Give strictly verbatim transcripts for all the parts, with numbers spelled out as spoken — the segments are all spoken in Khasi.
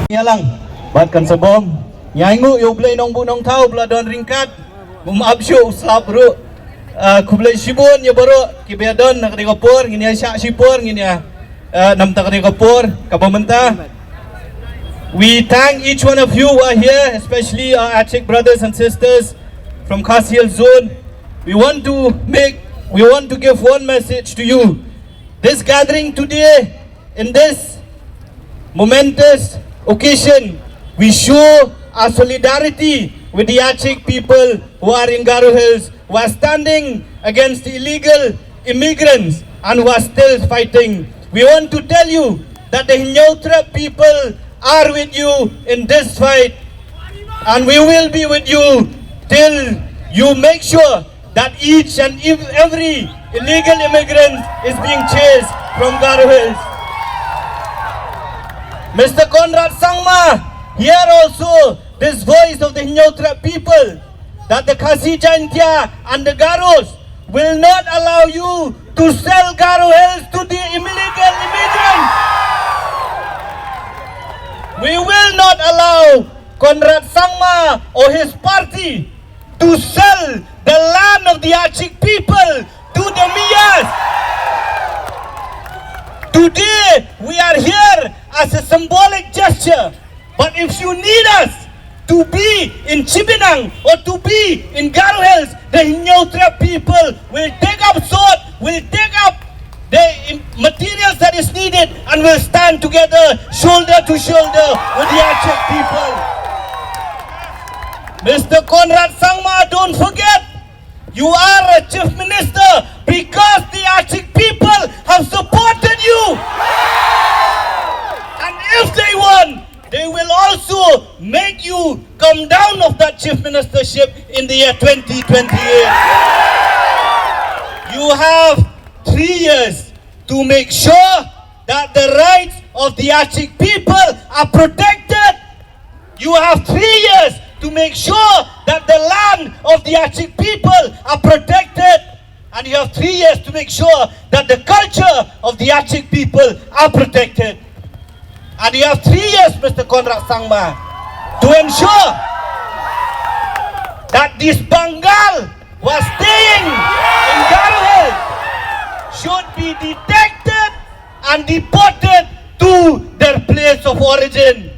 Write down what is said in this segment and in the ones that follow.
Ïa lang bad kan sa bom. Ïa ngu ïa U Blei nongbuh nongthaw ba la don ryngkat. Ngum ap shuh u slap ruh. Ah, khublei shibun ïa baroh kiba ïa don na kane ka por, ngin ïa shah shipor, ngin ïa, ah, nam ta kane ka por kaba mynta. We thank each one of you who are here, especially our Achik brothers and sisters from Khasi Hills Zone. We want to make, we want to give one message to you. This gathering today, in this momentous occasion, we show our solidarity with the Achik people who are in Garo Hills, who are standing against the illegal immigrants and who are still fighting. We want to tell you that the Hynñiewtrep people are with you in this fight, and we will be with you till you make sure that each and ev- every illegal immigrant is being chased from Garo Hills. Mister Conrad Sangma, hear also this voice of the Hynñiewtrep people, that the Khasi Jaintia and the Garos will not allow you to sell Garo Hills to the illegal immigrants. We will not allow Conrad Sangma or his party to sell the land of the Achik people to the Miyas. Today, we are here as a symbolic gesture. But if you need us to be in Chibinang or to be in Garo Hills, the Hynñiewtrep people will take up sword, will take up the materials that is needed and will stand together shoulder to shoulder with the Achik people. Mister Conrad Sangma, don't forget, you are a chief minister because the Achik people have supported you. And if they want, they will also make you come down of that chief ministership in the year twenty twenty-eight. You have three years to make sure that the rights of the Achik people are protected. You have three years to make sure that the land of the Achik people are protected. And you have three years to make sure that the culture of the Achik people are protected. And you have three years, Mister Conrad Sangma, to ensure that these Bangal who are staying in Garo Hills should be detected and deported to their place of origin.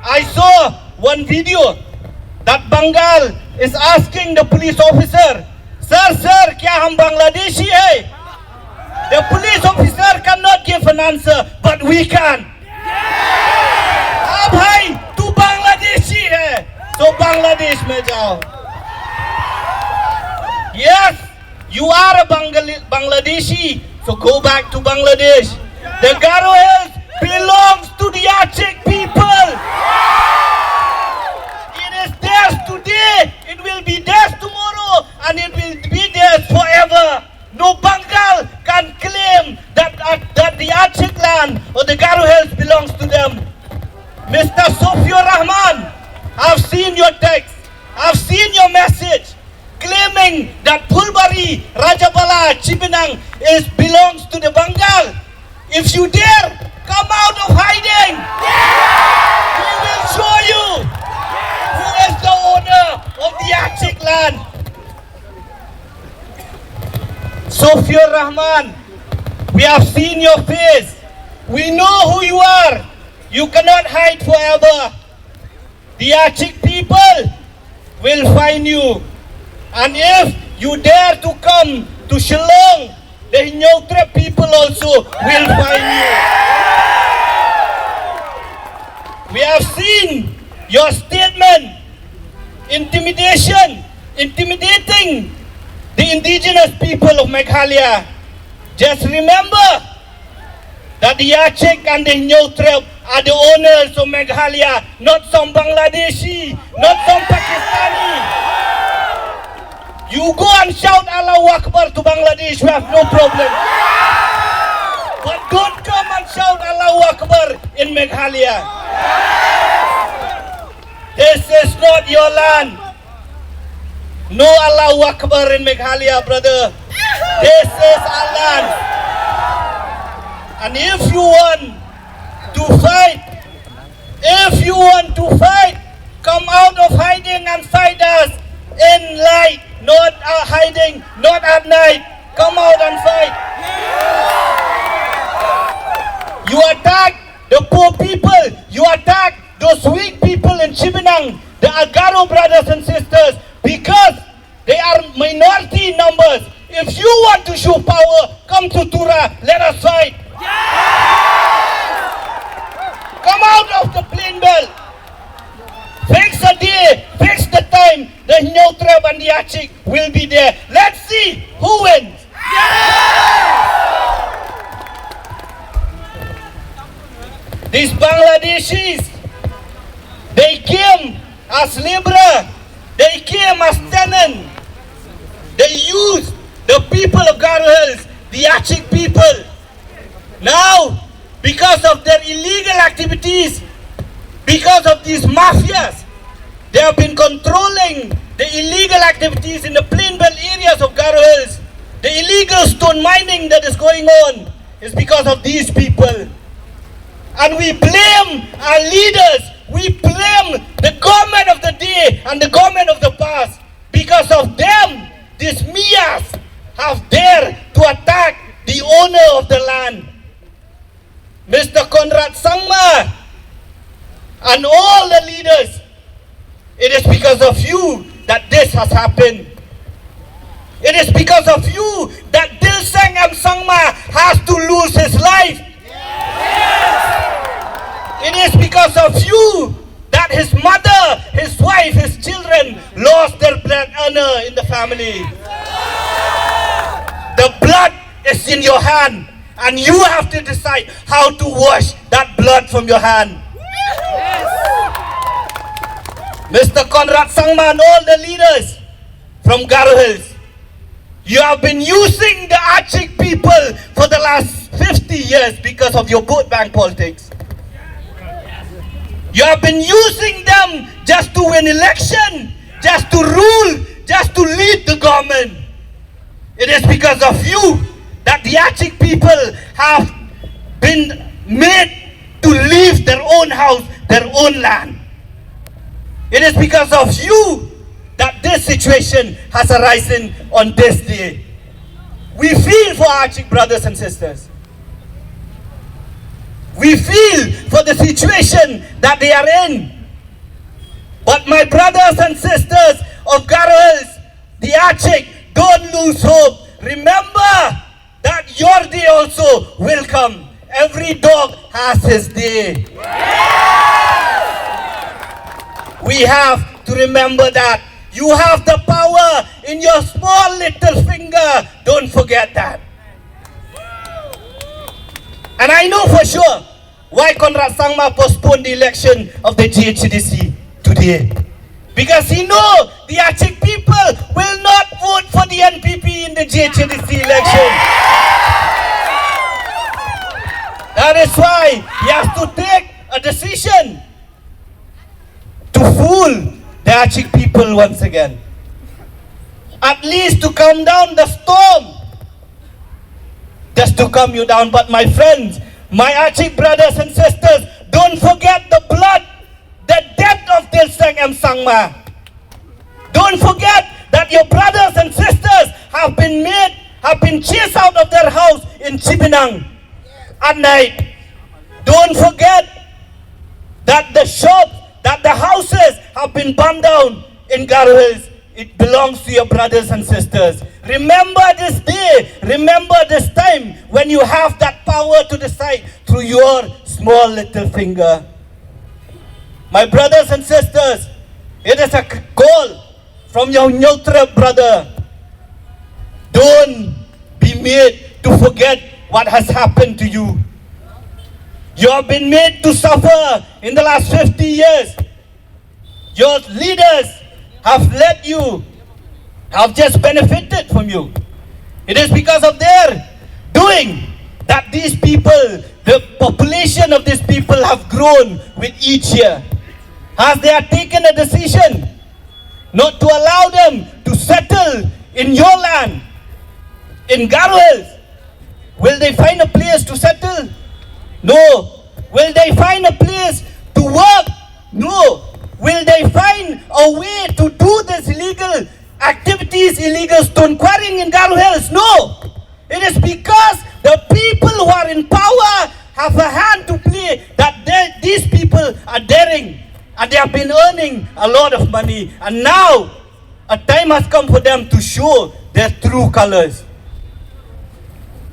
I saw one video that Bangal is asking the police officer, "Sir, sir, kya hum Bangladeshi hai?" The police officer cannot give an answer, but we can. "Ha bhai, tu Bangladeshi hai, so Bangladesh mein jao." Yes, you are a Bangali- Bangladeshi, so go back to Bangladesh. The Garo Hills belongs to the Achik people. It is theirs today, it will be theirs tomorrow, and it will be theirs forever. No Bangal can claim that, that, that the Achik land or the Garo Hills belongs to them. Mister Sofiur Rahman, I've seen your text, I've seen your message, claiming that Phulbari, Rajabala, Chibinang is belongs to the Bangal. If you dare, come out of hiding. We will show you who is the owner of the Achik land. Sofiur Rahman, we have seen your face. We know who you are. You cannot hide forever. The Achik people will find you. And if you dare to come to Shillong, the Hynñiewtrep people also will find you. We have seen your statement, intimidation, intimidating the indigenous people of Meghalaya. Just remember that the Achik and the Hynñiewtrep are the owners of Meghalaya, not some Bangladeshi, not some Pakistani. You go and shout Allahu Akbar to Bangladesh, we have no problem. But don't come and shout Allahu Akbar in Meghalaya. This is not your land. No Allahu Akbar in Meghalaya, brother. This is our land. And if you want to fight, if you want to fight, come out of hiding and fight us in light, not uh, hiding, not at night. Come out and fight. You attack the poor people. You attack those weak people in Chibinang, the Agaro brothers and sisters, because they are minority in numbers. If you want to show power, come to Tura. Let us fight. Come out of the plain belt. Fix the day, fix the time. The Hynñiewtrep and the Achik will be there. Let's see who wins. These Bangladeshis, they came as laborer, they came as tenant. They used the people of Garo Hills, the Achik people. Now, because of their illegal activities, because of these mafias, they have been controlling the illegal activities in the plain belt areas of Garo Hills. The illegal stone mining that is going on is because of these people. And we blame our leaders. We blame the government of the day and the government of the past. Because of them, these Miyas have dared to attack the owner of the land. Mister Conrad Sangma and all the leaders, it is because of you that this has happened. It is because of you that Dilsang M Sangma has to lose his life. It is because of you that his mother, his wife, his children lost their bread earner in the family. The blood is in your hand, and you have to decide how to wash that blood from your hand. Mister Conrad Sangma and all the leaders from Garo Hills, you have been using the Achik people for the last fifty years because of your vote bank politics. You have been using them just to win election, just to rule, just to lead the government. It is because of you that the Achik people have been made to leave their own house, their own land. It is because of you that this situation has arisen on this day. We feel for our Achik brothers and sisters. We feel for the situation that they are in. But my brothers and sisters of Garo Hills, the Achik, don't lose hope. Remember that your day also will come. Every dog has his day. We have to remember that. You have the power in your small little finger. Don't forget that. And I know for sure why Conrad Sangma postponed the election of the G H A D C today. Because he know the Achik people will not vote for the N P P in the G H A D C election. That is why he has to take a decision to fool the Achik people once again. At least to calm down the storm. Just to calm you down. But my friends, my Achik brothers and sisters, don't forget the blood, the death of Dilsang M Sangma. Don't forget that your brothers and sisters have been made, have been chased out of their house in Chibinang at night. Don't forget that the shops, that the houses have been burned down in Garo Hills. It belongs to your brothers and sisters. Remember this day. Remember this time when you have that power to decide through your small little finger. My brothers and sisters, it is a call from your Hynñiewtrep brother. Don't be made to forget what has happened to you. You have been made to suffer in the last fifty years. Your leaders have led you, have just benefited from you. It is because of their doing that these people, the population of these people have grown with each year. As they have taken a decision not to allow them to settle in your land, in Garo Hills, will they find a place to settle? No. Will they find a place to work? No. Will they find a way to do this illegal activities, illegal stone quarrying in Garo Hills? No. It is because the people who are in power have a hand to play that they, these people are daring, and they have been earning a lot of money, and now a time has come for them to show their true colors.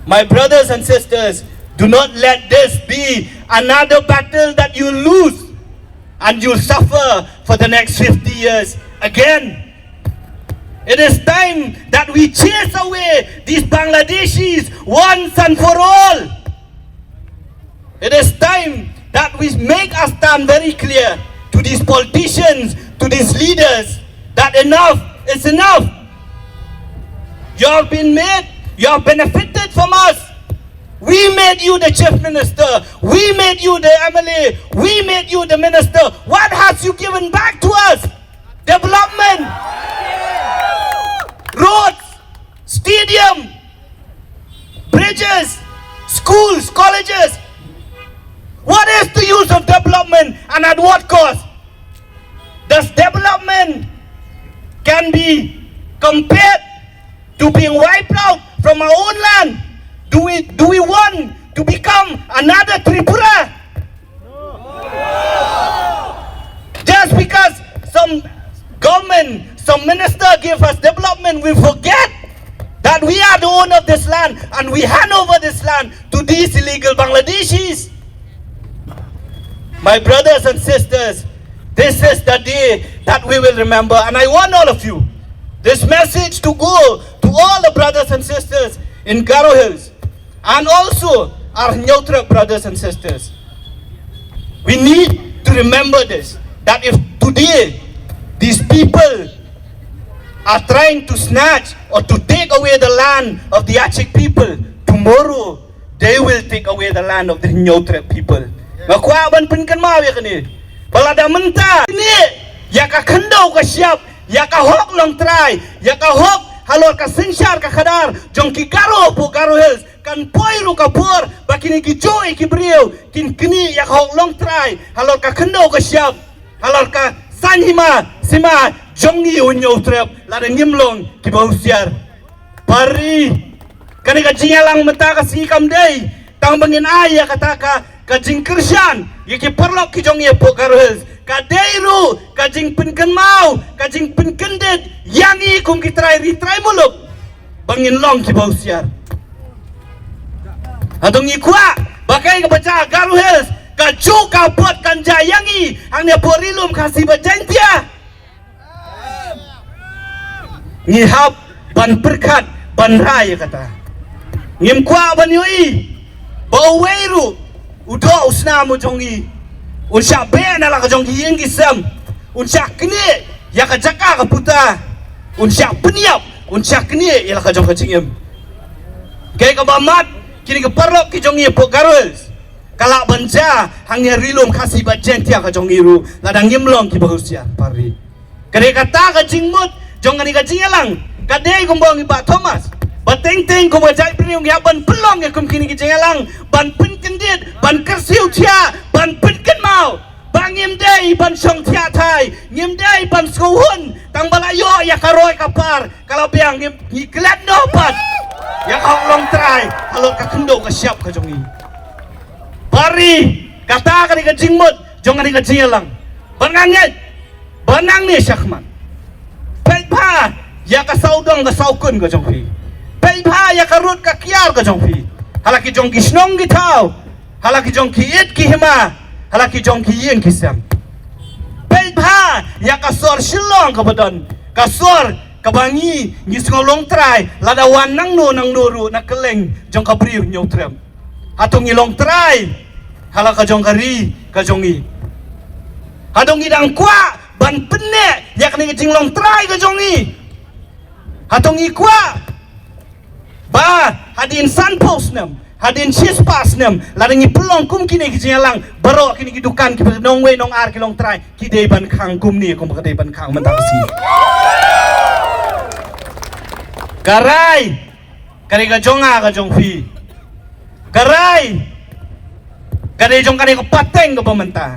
My brothers and sisters, do not let this be another battle that you lose and you suffer for the next fifty years again. It is time that we chase away these Bangladeshis once and for all. It is time that we make a stand very clear to these politicians, to these leaders, that enough is enough. You have been made, you have benefited from us. We made you the chief minister, we made you the M L A, we made you the minister. What has you given back to us? Development, roads, stadium, bridges, schools, colleges. What is the use of development, and at what cost? Does development can be compared to being wiped out from our own land? Do we, do we want to become another Tripura? Just because some government, some minister give us development, we forget that we are the owner of this land and we hand over this land to these illegal Bangladeshis. My brothers and sisters, this is the day that we will remember, and I want all of you, this message to go to all the brothers and sisters in Garo Hills and also our Hynñiewtrep brothers and sisters. We need to remember this, that if today these people are trying to snatch or to take away the land of the Achik people, tomorrow they will take away the land of the Hynñiewtrep people. Nga kwah ban pynkynmaw ïa kane. Ba lada mynta ne ïa ka khyndew ka shyiap, ïa ka hok longtrai, ïa ka hok halor ka synshar ka khadar jong ki Garo hapoh Garo Hills, kan poi ruh ka por ba kine ki juh ïa ki briew kin knieh ïa ka hok longtrai halor ka khyndew ka shyiap, halor ka saiñ hima sima jong ngi u Hynñiewtrep, lada ngim long kiba husiar. Parri, kane ka jingïalang mynta ka sngi kam dei tang ba ngin ai ïa kata ka, ka jingkyrshan ïa ki paralok ki jong ngi hapoh Garo Hills. Ka dei ruh ka jingpynkynmaw, ka jingpynkyndit ïa ngi kum ki trai ri trai muluk ba ngin long kiba husiar. Hato ngi kwah ba kaei kaba jia ha Garo Hills, ka juh ka bud kan jia ïa ngi hangne hapoh Ri Lum Khasi bad Jaiñtia? Ngi hap ban pyrkhat ban rai ïa kata. Ngim kwah ban ïohi ba uwei ruh u doh u snam u jong ngi un shah beh na la ka jong ki ïing ki sem, un shah knieh ïa ka jaka ka puta, un shah pynïap, un shah knieh ïa la ka jong ka jingim. Kaei kaba mad, kine ki paralok ki jong ngi hapoh Garo Hills, ka lah ban jia hangne ha Ri Lum Khasi bad Jaiñtia ka jong ngi ruh lada ngim long kiba husiar, parri. Ka dei kata ka jingmut jong kane ka jingïalang. Ka dei kumba ong i Bah Thomas, ba teng teng kum ka jaitbynriew ngi hap ban pynlong ïa kum kine ki jingïalang, ban pynkyndit, ban kyrsiew thiah, ban pynkynmaw ba ngim dei ban shong thiah thai, ngim dei ban sngewhun tang ba la ïoh ïa ka roi ka par ka la biang, ngim, ngi klet noh pat ïa ka hok longtrai halor ka khyndew ka shyiap ka jong ngi. Parri, kata ka dei ka jingmut jong kane ka jingïalang. Ba nga ngeit ba nangne shakhmat, peit bha ïa ka sawdong ka sawkun ka jong phi. Peit bha ïa ka rud ka kiar ka jong phi, ha la ki jong ki shnong ki thaw, ha la ki jong ki it ki hima, ha la ki jong ki ïing ki sem. Peit bha ïa ka sor Shillong kaba don, ka sor kaba ngi, ngi sngew longtrai lada wan nangno nangno ruh na kylleng jong ka Ri Hynñiewtrep. Hato ngi longtrai Ha la ka jong ka ri ka jong i. Hato ngi dang kwah ban pynneh ïa kane ka jinglong trai ka jong i? Hato ngi kwah ba hadien sanphew snem, hadien shispah snem, lada ngi pynlong kum kine ki jingïalang, baroh kine ki dukan kiba nongwei nongar ki long trai, ki dei ban khang kumne kumba ka dei ban khang mynta ka sngi? Ka rai ka dei ka jong nga ka jong phi. Ka rai ka dei jong kane ka pateng kaba mynta.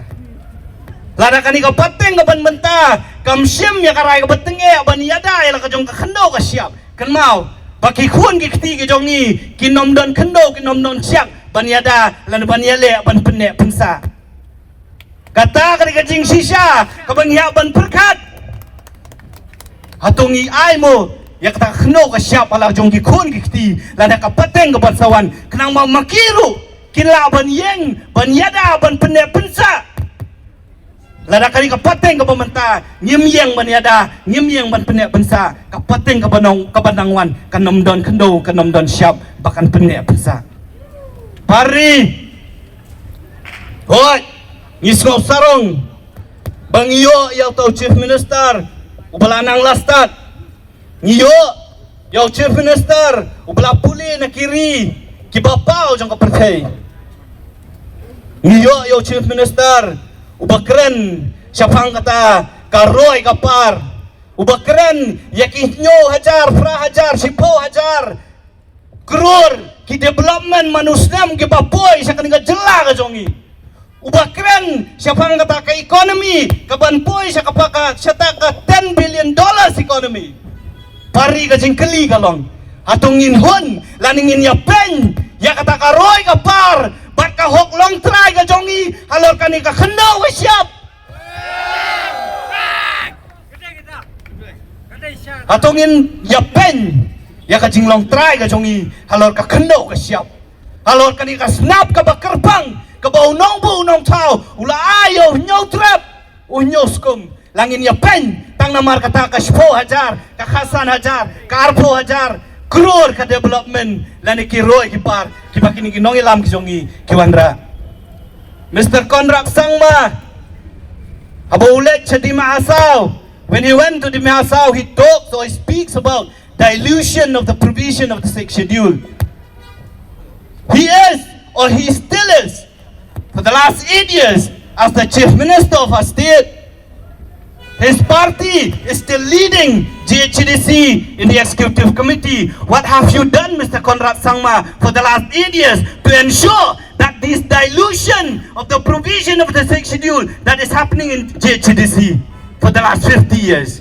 Lada kane ka pateng kaba mynta kam shim ïa ka rai kaba tyngeh ban ïada ïa la ka jong ka khyndew ka shyiap, kynmaw ba ki khun ki kti ki jong ngi kin ym don khyndew, kin ym don shyiap ban ïada lane ban ïaleh ban pynneh pynsah. Kata ka dei ka jingshisha kaba ngi hap ban pyrkhat. Hato ngi ai mo ïa kata ka khyndew ka shyiap ha la jong ki khun ki kti lane ka pateng kaba sa wan, khnang ba ma ki ruh kin lah ban ïeng ban ïada ban pynneh pynsah? Lada ka dei ka pateng kaba mynta ngim ïeng ban ïada, ngim ïeng ban pynneh pynsah, ka pateng kaba nang, kaba nang wan kan ym don khyndew, kan ym don shyiap ba kan pynneh pynsah. Pari. Hooid, ngi sngewsarong ba ngi ïoh ïa uta u Chief Minister uba la nang la stad. Ngi ïoh ïa u Chief Minister uba la pule na ki ri kiba paw jong ka pyrthei. Ngi ïoh ïa u Chief Minister uba kren shaphang kata ka roi ka par, uba kren ïa ki hynñiew hajar, phra hajar, shiphew hajar klur ki development man u snem kiba poi sha kane ka jylla ka jong ngi. Uba kren shaphang kata ka economy kaban poi sha kata ka, sha kata ka ten billion dollars economy. Pari, ka jingkylli ka long, hato ngin hun lane ngin ïapeiñ ïa kata ka roi ka par bad ka hok long trai ka jong ngi halor kane ka khyndew ka shyiap? Hato ngin ïapeiñ ïa ka jinglong trai ka jong ngi halor ka khyndew ka shyiap, halor kane ka snap kaba kyrpang kaba u nongbuh u nongthaw u la ai ïa u Hynñiewtrep, u Hynñiewskum? La ngin ïapeiñ tang namar kata ka shiphew hajar, ka khatsan hajar, ka arphew hajar klur ka development lane ki roi ki par kiba kine ki nongïalam ki jong ngi ki wanrah? Mister Conrad Sangma, haba u leit sha Dima Hasao, when he went to Dima Hasao, he talks or he speaks about dilution of the provision of the Sixth Schedule. He is, or he still is, for the last eight years, as the Chief Minister of our state, his party is still leading J H A D C in the executive committee. What have you done, Mister Conrad Sangma, for the last eight years to ensure that this dilution of the provision of the Sixth Schedule that is happening in J H A D C for the last fifty years?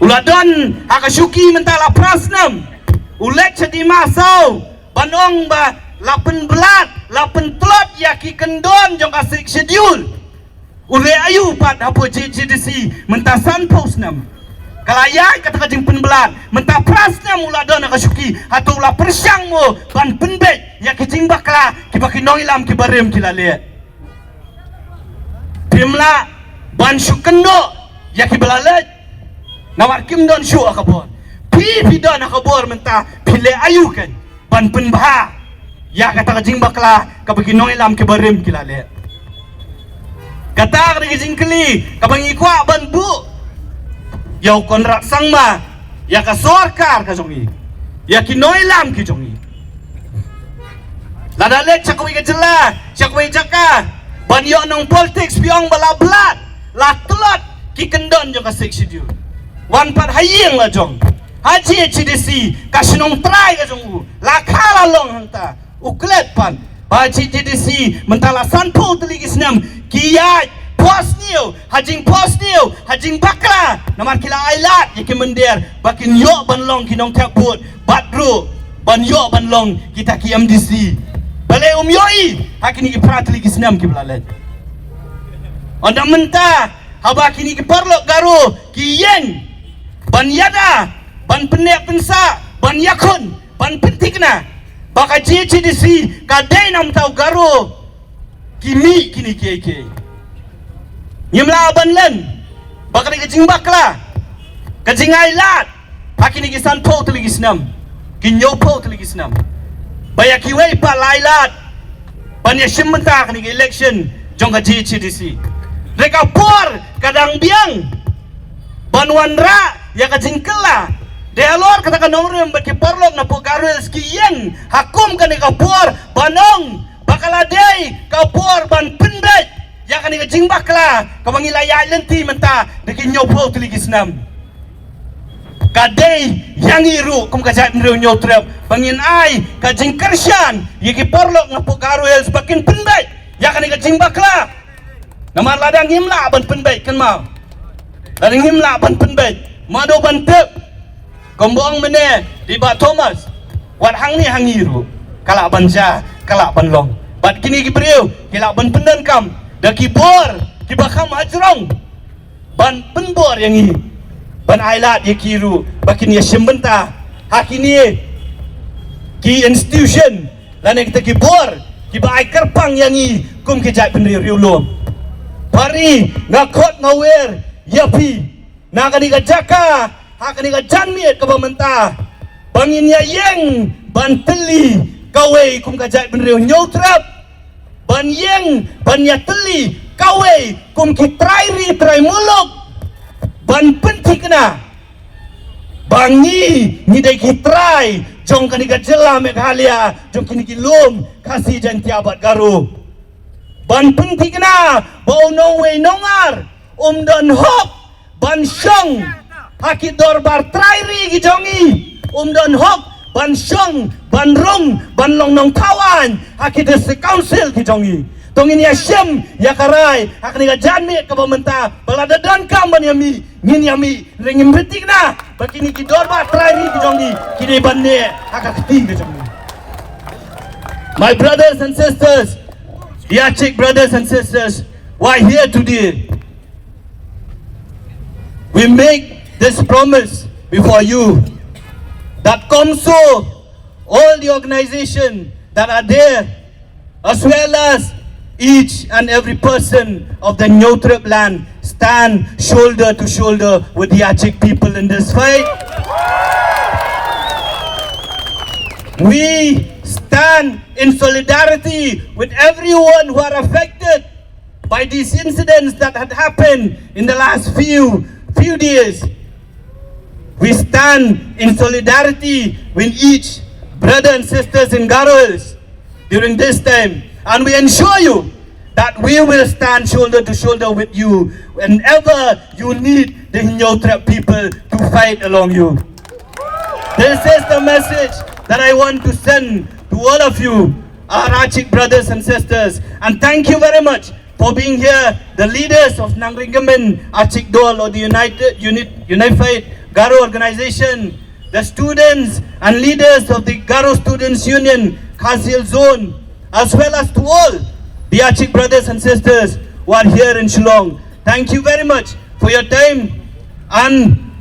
U la don ha ka shuki mynta la phra snem, u leit sha Dima Hasao ban ong ba la pynblad, la pyntlot ïa ki kyndon jong ka Sixth Schedule. U leh aïu pat hapoh J H A D C mynta sanphew snem? Ka la ïaid kata ka jingpynblad, mynta phra snem u la don ha ka shuki, hato u la pyrshang mo ban pynbeit ïa ki jingbakla kiba ki nongïalam kiba rim ki la leh? Phim lah ban shu kynnoh ïa kiba la leit, namar kim don shuh ha ka bor. Phi, phi don ha ka bor mynta, phi leh aïu kan ban pynbha ïa kata ka jingbakla kaba ki nongïalam kiba rim ki la leh? Kata ka dei ka jingkylli kaba ngi kwah ban buh ïa u Conrad Sangma, ïa ka sorkar ka jong ngi, ïa ki nongïalam ki jong ngi. Lada leit sha kawei ka jylla, sha kawei jaka, ban ïoh nong politics, phi ong ba la blad, la tlot ki kyndon jong ka Sixth Schedule. Wan pat ha ïing la jong, ha J H A D C, ka shnong trai ka jong u, la kha la long hangta. U klet pat ba J H A D C mynta la sanphew tylli ki snem ki ïaid phoh sniew ha jingphoh sniew ha jingbakla, namar ki la ailad ïa ki mynder ba kin ïoh ban long ki nongthep vote bad ruh ban ïoh ban long kita ki M D C. Balei um ïohi ha kine ki phra tylli ki snem kiba la leit? Ynda mynta haba kine ki paralok Garo ki ïeng ban ïada, ban pynneh pynsah, ban ïakhun, ban pynthikna ba ka J H A D C ka dei na bynta u Garo, ki mih kine kiei kiei. Ngim lah ban len ba ka dei ka jingbakla, ka jingailad ha kine ki sanphew tylli ki snem, ki hynñiewphew tylli ki snem, ba ïa kiwei pat la ailad, ban ïa shim bynta kane ka election jong ka G H A D C. Re ka por ka dang biang ban wanrah ïa ka jingkylla. Dei halor kata ka nongrim ba ki paralok na pdeng Garo Hills ki ïeng ha kum kane ka por ban ong ba ka la dei ka por ban pynbeit ïa kane ka jingbakla kaba ngi la ïaid lynti mynta da ki hynñiewphew tylli ki snem. Ka dei ïa ngi ruh kum ka jaitbynriew Hynñiewtrep ba ngin ai ka jingkyrshan ïa ki paralok na pdeng Garo Hills ba kin pynbeit ïa kane ka jingbakla. Namar lada ngim lah ban pynbeit, kynmaw, lada ngim lah ban pynbeit, mano ban tip? Kumba ong mynne dei Bah Thomas, wat hangne ha ngi ruh ka lah ban jia, ka lah ban long. Bad kine ki briew ki lah ban pyndonkam da ki bor kiba kham hajrong ban pynbor ïa ngi, ban ailad ïa ki ruh ba kin ïa shim bynta ha kine ki institution lane kita ki bor kiba ai kyrpang ïa ngi kum ki jaitbynriew riewlum. Pari nga khot nga wer ïa phi na kane ka jaka, ha kane ka janmiet kaba mynta, ba ngin ïa ïeng ban tylli kawei kum ka jaitbynriew Hynñiewtrep, ban ïeng ban ïa tylli kawei kum ki trai ri trai muluk, ban pynthikna ba ngi, ngi dei ki trai jong kane ka jylla Meghalaya, jong kine ki lum Khasi, Jaiñtia bad Garo. Ban pynthikna ba u nongwei nongar um don hok ban shong ha ki dorbar trai ri ki jong ngi, um don hok ban shong, ban rung, ban long nongthaw aiñ ha ki district council ki jong ngi. To ngin ïa shim ïa ka rai ha kane ka janmiet kaba mynta ba lada donkam ban ïa mih, ngin ïa mih. Re ngim pynthikna ba kine ki dorbar trai ri ki jong ngi ki dei ban neh ha ka kti ka jong ngi. My brothers and sisters, the Achik brothers and sisters who are here today, we make this promise before you that COMSO, all the organization that are there, as well as each and every person of the Hynñiewtrep land, stand shoulder to shoulder with the Achik people in this fight. We stand in solidarity with everyone who are affected by these incidents that had happened in the last few, few days. We stand in solidarity with each brother and sisters in Garo Hills during this time, and we ensure you that we will stand shoulder to shoulder with you whenever you need the Hynñiewtrep people to fight along you. This is the message that I want to send to all of you, our Achik brothers and sisters, and thank you very much for being here, the leaders of Nangrigamin Achik Dol or the United Unit, Unified Garo Organization, the students and leaders of the Garo Students Union, Khasi Hills Zone, as well as to all the Achik brothers and sisters who are here in Shillong. Thank you very much for your time and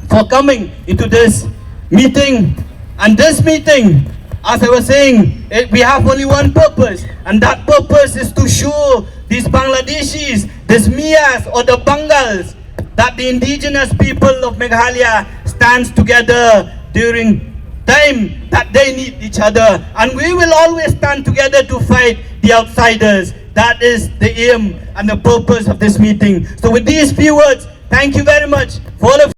for coming into this meeting. And this meeting, as I was saying, it, we have only one purpose, and that purpose is to show these Bangladeshis, these Miyas or the Bangals, that the indigenous people of Meghalaya stands together during time that they need each other, and we will always stand together to fight the outsiders. That is the aim and the purpose of this meeting. So with these few words, thank you very much for all of